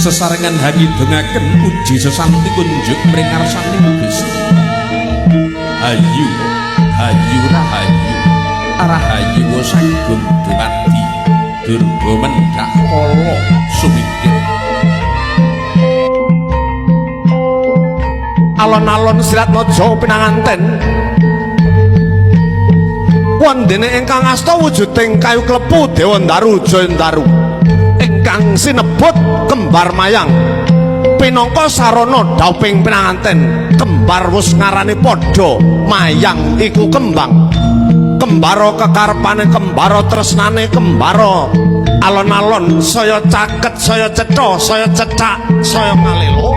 Sesarengan hangidengaken puji sesanti kunjuk mring ngarsaning Gusti. Hayu, hayu rahayu, rahayu sagung dumadi, durga mendhak kala sumingkir. Alon-alon Silatmaja pinanganten. Wondene ingkang asta wujuding kayu klepu Dewandaru Jayandaru ingkang sinebut kembar mayang pinangka sarana dhauping pinanganten. Kembar wus ngarani padha, mayang iku kembang. Kembara kekarepane, kembara tresnane, kembara alon-alon saya caket, saya cetha, saya cecak, saya ngalelo.